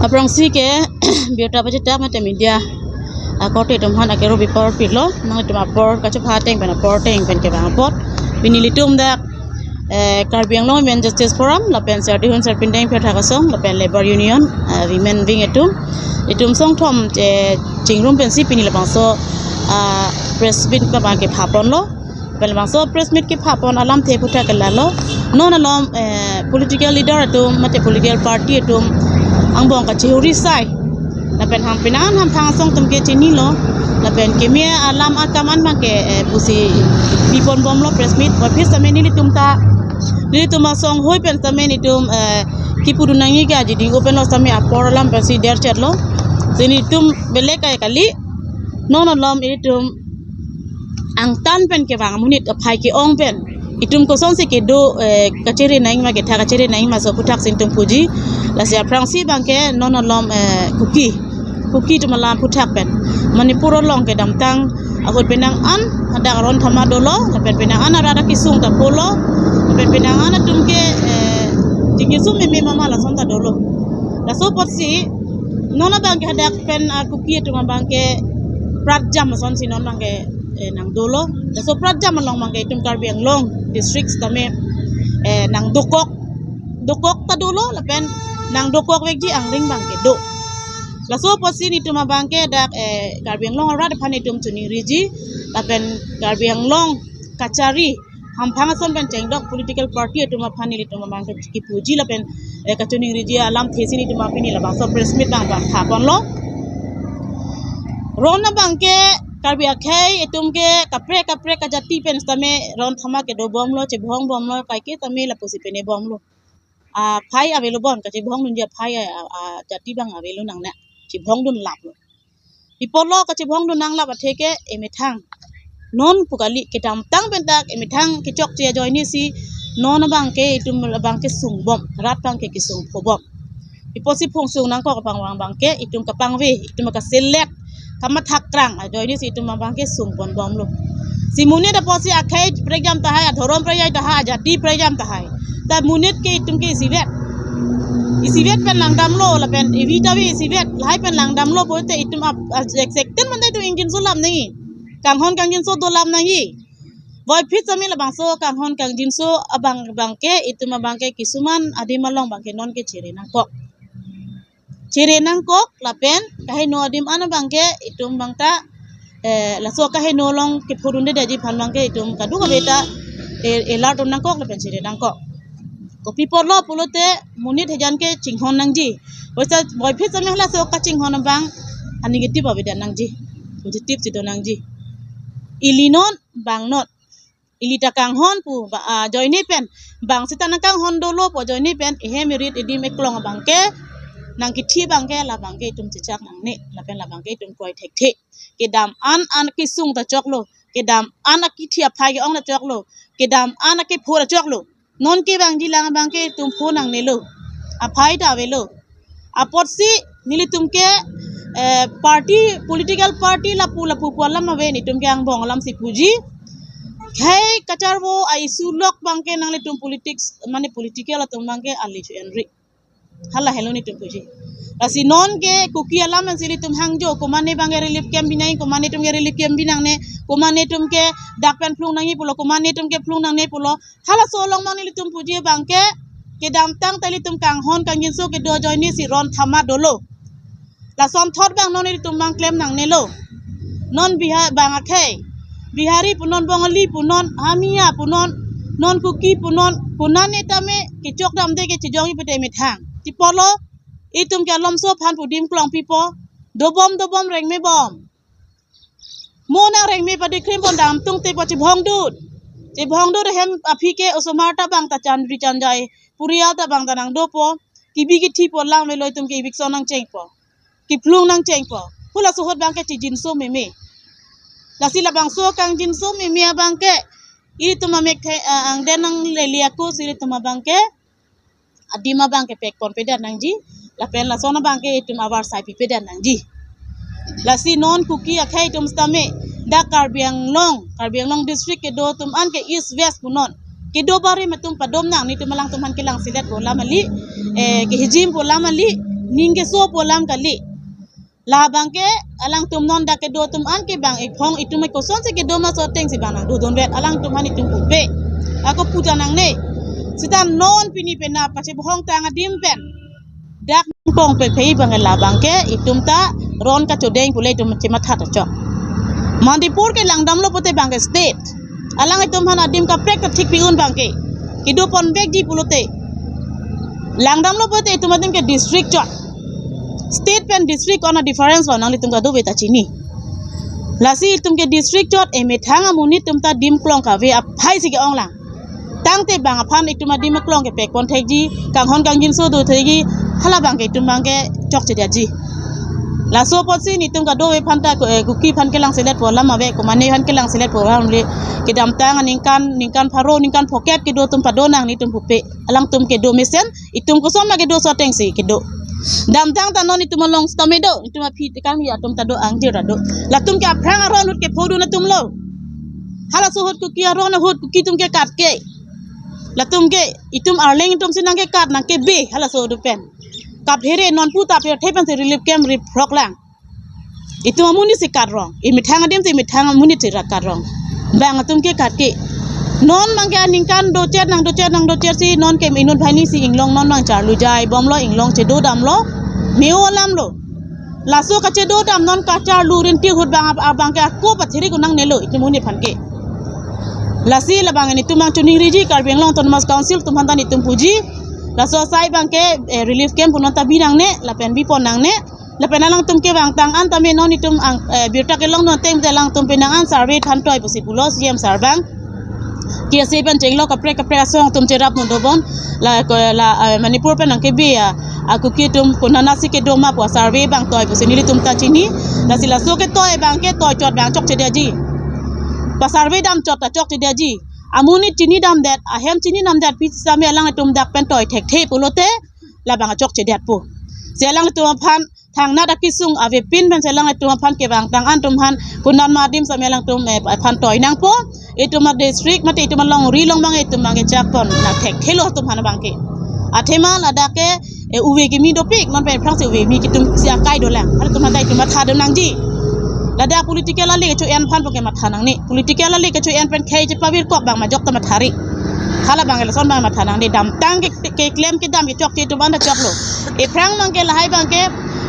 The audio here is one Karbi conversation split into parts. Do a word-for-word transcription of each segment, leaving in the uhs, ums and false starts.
Aphrangsi ke birta pachitak mate media akorte atum aphan akero bipor pilo, nangtum apor kachepha ateng pen apor ateng pen kevang apot. Pini ilitum dak eh, Karbi Anglong Women Justice Forum lapen Serdihun Sarpindeng Pherthak Asong lapen Labour Union, eh, Women Wing atum, itum songthom, eh, chingrum pensi pini labangso, ah, press meet abang kepha ponlo. Lapen labangso press meet kepha pon alamthe aphuthak ke lalo, non alom, eh, political leader atum mate political party atum angbong kachihuri sai, lapen ham penang an hamphang asong atum ke chinilo, lapen keme alam akam an abang ke, eh, pusi pi pon bomlo press meet. Aphi setame nelitum ta, nelitum asong hoi pen setame nelitum, eh, kipudun nangji ke ajidi open lo setame apor alam pensi derchet lo. Si nelitum belek kai kali, non alom ilitum angtan pen kevang amonit aphai ke-ong pen itum kosonsi kedo, eh, kachere nangji ma ketha kachere nangji ma so aphuthak si nelitum puji. Lasi aphrangsi abang ke non alom, eh, Kuki, Kuki atum alam aphuthak pen Manipur along kedamtang ahut penang an hadak ron thama dolo, lapen penang an arat akesung ta polo, lapen penang an atum ke, eh, tinggi sum meme mama lason ta dolo. Laso apotsi non abang ke hadak pen, ah, Kuki atum abang ke pratjam asonsi non abang ke, eh, nang dolo. Laso pratjam along abang ke itum Karbi Anglong district setame, eh, nang dokok, dokok ta dolo lapen nang dokok vekji angring abang ke do. Laso apotsi nelitum abang ke dak, eh, Karbi Anglong arat aphan itum choningriji lapen Karbi Anglong kachari hamphang ason pen chengdok political party atum aphan nelitum abang ke kipuji lapen, eh, kachoningriji alamthe si nelitum apini labangso press meet abang abang pha ponlo. Ron abang ke Karbi akhei itum ke kaprek kaprek kajati pen setame ron thama kedo bomlo, chebhong bomlo, kaike setame lapusi pene bomlo. Aphai avelo bon, kachebhong dunji aphai a, a, ajati abang avelo nangne, chebhong dun laplo. Pi apotlo kachebhong dun nanglap athe ke emethang non pu kali, kedamtang pen dak emethang kechokche ajoine si non abang ke itum abang ke sung bom, rat abang ke kesung pho bom. Pi apotsi phung sung nangkok abang abang ke itum kapangve, itum kaselek, kamathak krang ajoine si itum abang ke sung pon bomlo. Si monit apotsi akhei prekjam tahai, adhorom prekjam tahai, ajati prekjam tahai, ta monit ke itum ke isivet, isivet pen langdamlo lapen evi ta evi isivet lahai pen langdamlo pulote itum ap, ap, ek second mante itum ingjinso lap nangji, kanghon kangjinso dolam nangji. Voiphit setame labangso kanghon kangjinso abang abang ke itum abang ke kisuman adim along abang ke non ke chere nangkok, chere nangkok lapen kaheno adim an abang ke itum abang ta, eh, laso kaheno along kephodun dedeji aphan abang ke itum kadokave ta, eh, alert nangkok lapen chere nangkok. Kopi apotlo pulote monit hejan ke chinghon nangji. Boisa voiphit setame halaso kachinghon abang a negative avedet nangji, positive si do nangji. Ili non bang non, ili ta kanghon pu ba, ah, ajoine pen bang seta nangkanghon dolo pu ajoine pen ehem erit edim eklong abang ke nangkithi abang ke labang ke itum chechak nangne lapen labang ke itum kroi thekthe. Kedam an an kesung ta choklo, kedam an akithi aphai ke-ong ta choklo, kedam an akepho ta choklo. Non kevangji lang abang ke itum pho nangnelo, aphai ta avelo. Apotsi nelitum ke, eh, party, political party lapu lapu pu alam ave, nelitum ke angbong alamsi puji. Khei kacharvo a-issue lok abang ke nanglitum politics mane political atum abang ke ali chu enri, hala helo nelitum puji. Lasi non ke Kuki alam ansi ilitum hangjo, komane abang ke relief camp binai, komane atum ke relief camp binangne, komane atum ke dak pen phlung nangji pulo, komane atum ke phlung nangne pulo. Halaso along abang nelitum puji abang ke, kedamtang ta ilitum kanghon kangjinso kedo ajoine si ron thama dolo. Lason thot abang non ilitum abang klem nangnelo. Non Bihar abang akhei, Bihari punon, Bongali punon, Hamiya punon, non Kuki punon, konane tame kechok damde ke chejongji pute methang. Pi apotlo itum ke alomso aphan pu adim klong pipo, dobom dobom rengme bom. Mo nang rengme padi krim pon dam tung te po chebhong dut. Chebhong dut hem aphi ke osomar ta abang ta chan ri chan jai. Purial ta abang ta nangdopo. Kebi kethe po lang avelo, itum ke eviction nangchengpo, kephlung nangchengpo. Halaso ahut abang ke chejinso meme. Lasi labangso kangjinso meme abang ke itum amek the, ah, angden nangle liaku si itum abang ke adim abang ke pek pon pedet nangji, lapen lason abang ke itum avarsai pipedet nangji. Lasi non Kuki akhei atum setame dak Karbi Anglong, Karbi Anglong district kedo atum an ke East West punon, kedo barim atum padom nang, nelitum alangtum aphan kelangselet pu alam kali, eh, kehijim pu alam kali. Ning keso pu alam kali. Labang ke alangtum non dak kedo atum an ke bang iphong itum kosonsi kedo ma, so atengsi bang nangdodunvet alangtum aphan itum pupe. Ako puta nangne. Seta non pini penap kachebohong tang adim pen dak pong pe phei bang ke labang ke itum ta ron kachodeng pule itum chematha ta chok. Manipur ke langdamlo pute bang ke state. Alanglitum aphan adim kaprek ta thik pi-un bang ke. Kedo ponvekji pulote. Langdamlo pute itum adim ke district chot. State pen district ko-an a-difference lo nanglitum kadokave ta chini. Lasi itum ke district chot emethang amonit atum ta adim klong kave aphaisi ke-ong lang. Tangte bang aphan itum adim aklong kepek pon thekji, kanghon kangjinso do thekji, hala bang ke itum bang ke chokchedetji. Laso apotsi nelitum kadokave aphan ta ko, eh, Kuki aphan kelang selet pu alam ave, komane aphan kelang selet pu alam le, kedamtang aningkan, ningkan pharo, ningkan phokep kedo atum pado nang nelitum pupe. Alangtum kedo mesen, itum koson ma kedo, so atengsi kedo. Damtang ta non itum along sitame do, itum aphi tekang ya atum ta do, angjir ta do. Latum ke aphrang aron ahut kephodun atum lo. Halaso ahut Kuki aron ahut Kuki atum ke kat ke. Latum ke itum Arleng atumsi nangkekat nangkebe halaso ahut pen. Kaphere non pu ta pirthe pensi relief camp rip phrok lang. Itum amonitsi kat rong. Emethang adimsi emethang amonitsi rat kat rong. Bang atum ke kat ke. Non bang ke aningkan dochet nangdochet nangdochetsi non ke inut banghini si inglong non bang charlu jai bomlo, inglong chedo damlo. Meo alam lo. Laso kachedo dam non kacharlu rinti ahut bang ab-, abang ke ako pathirik un nangnelo itum amonit aphan ke. Lasi labang nelitum bang choningriji Karbi Anglong Autonomous Council atum aphan ta nelitum puji. Laso asai bang ke, eh, relief camp pu non ta bi nangne, lapen bi pon nangne. Lapen alangtum kevang tang an tame non itum ang, eh, birta kelong non ateng te alangtum penang an survey than toi pusi pulo C M sir bang. K S A pen chenglo kaprek kaprek asong atum cherap non dobom. La ko la, eh, Manipur pen nangkebe a, a Kuki atum konatsi kedo ma pu survey bang toi pusi nelitum ta chini. Lasi laso ketoi bang ketoi chot bang chokchedetji. Pasurvey dam chot ta chokchedetji. Amonit chini damdet, ahem chini damdet pi sitame alangtum dak pen toi thekthe pulote labang chokchedetpo. Si alangtum aphan thangnat akesung avepin pensi alangtum aphan kevang tang an atum aphan konat ma adim sitame alangtum, eh, aphan toi nangpo. Itum adistrict mate itum alongri along bang itum bang kechak pon nangthekthelo atum aphan bang ke. Athema ladak ke, eh, ove kimi dopik non pen aphrangsi ove kimi atum si akai dolang. Halatum aphan ta itum matha do nangji. Ladak political ale kecho-en aphan bang ke matha nangne. Political ale kecho-en pen khei chepavir kok bang majok ta mathari. Hala bang ke lason bang matha nangne, damtang ke, keklem kedam kechokche atum anta choklo. Ephrang bang ke lahai bang ke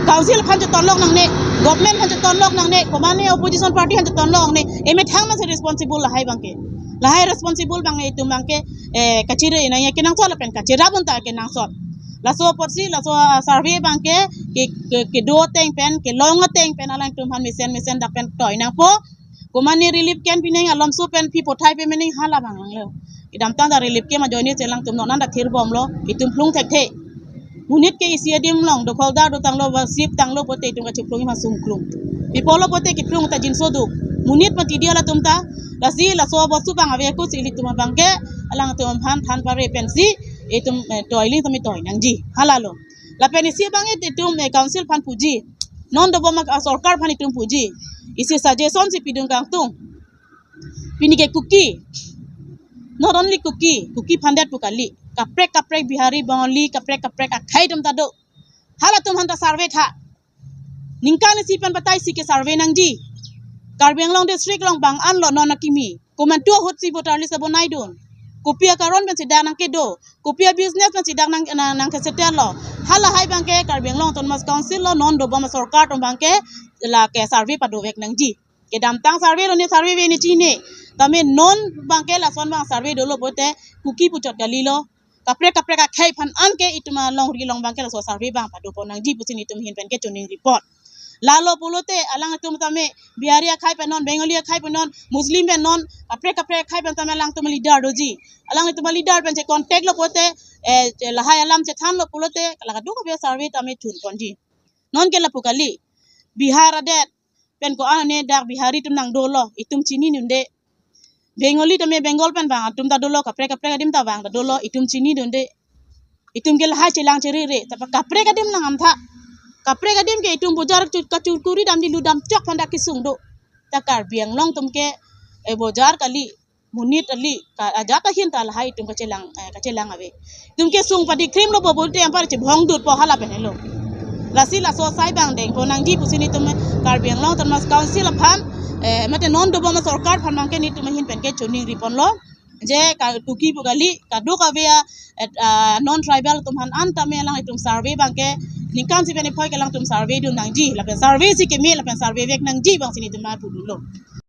council aphan chetonlok nangne, government aphan chetonlok nangne, komane opposition party aphan chetonlok nangne, emethang bangsi responsible lahai bang ke. Lahai responsible bang itum bang ke, eh, kachiri nangji kenangsot lapen kachirap un ta kenangsot. Laso apotsi, laso, ah, survey bang ke, ke, ke, kedo ateng pen, kelong ateng pen alangtum aphan mesen mesen dak pen toi nangpo. Komane relief camp pining alomso pen pi pothai pe mening hala bang langlo. Kedamtang ta relief camp ajoine si alangtum non anta thir bomlo, itum phlung thekthe. Monit ke isi adim along, dokhol dar do tanglo, ba sip tanglo pote itum kachiphlung ma sungklung. Pi pulo pote kiphlung ta jinso do. Monit mati dia latum ta, lasi laso abostu bang ave ako si ilitum abang ke, alangtum aphan than pare pensi, itum, eh, toi ling tame toi nangji. Halalo. Lapen isi bang itum, eh, council aphan puji. Non dobom a sorkar aphan itum puji. Isi suggestion si pidun kangtung. Pini ke Kuki. Not only Kuki, Kuki aphan det pu kali. Kaprek kaprek Bihari, Bengali, kaprek kaprek akhei atum ta do. Halatum aphan ta survey tha. Ningkan isi pen batai isi ke survey nangji. Karbi Anglong district along bang an lo non akimi. Komantu ahut si voter list abonaidun. Kopi akaron pensi dak nangkedo. Kopi abusiness pensi dak nang, nang, nangkesetel lo. Halahai bang ke Karbi Anglong Autonomous Council lo non dobom a sorkar atum bang ke lake survey padovek nangji. Kedamtang survey lo ne survey ave ne chine. Tame non bang ke lason bang survey dolo pote Kuki puchot kali lo. Kaprek kaprek akhei aphan an ke itum alongri along bang ke laso survey bang padopon nangji pusi nelitum ahin pen ke choningri pon. Lalo pulote alangtum tame Bihari akhei pen non, Bengali akhei pen non, Muslim pen non, kaprek kaprek akhei pen tame alangtum leader doji. Alangtum leader pen che contact lo pote, eh, che lahai alam chethanlo pulote, la kadokave survey tame thun ponji. Non ke lapu kali. Bihar adet pen ko-an ne dak Bihari atum nangdolo, itum chinidunde. Bengali tame Bengal pen bang atum ta dolo, kaprek kaprek adim ta bang ta dolo, itum chinidunde. Itum ke lahai chelang cherere, ta kaprek adim nang amtha. Kaprek adim ke itum bojar chu-, kachurkuri damdi ludam chok aphan dak kesung do. Ta Karbi Anglong atum ke, eh, bojar kali, monit kali, ka ajat ahin ta lahai itum kachelang, eh, kachelang ave. Itum ke sung padi krim lo bo bolte ampar chebhong dut po hala pen lo. Lasi laso asai abang dengpon nangji pusi nelitum Karbi Anglong Autonomous Council aphan, eh, mate non dobom asorkar aphan abangke nelitum ahin pen ke choningri ponlo. Je ka Kuki pu kali, kadokave a, eh, ah, non tribal atum aphan an tame alanglitum survey abangke ningkan isi pen niphoi ke alangtum survey dun nangji, lapen survey si keme lapen survey vek nangji abangsi nelitum nangpudunlo.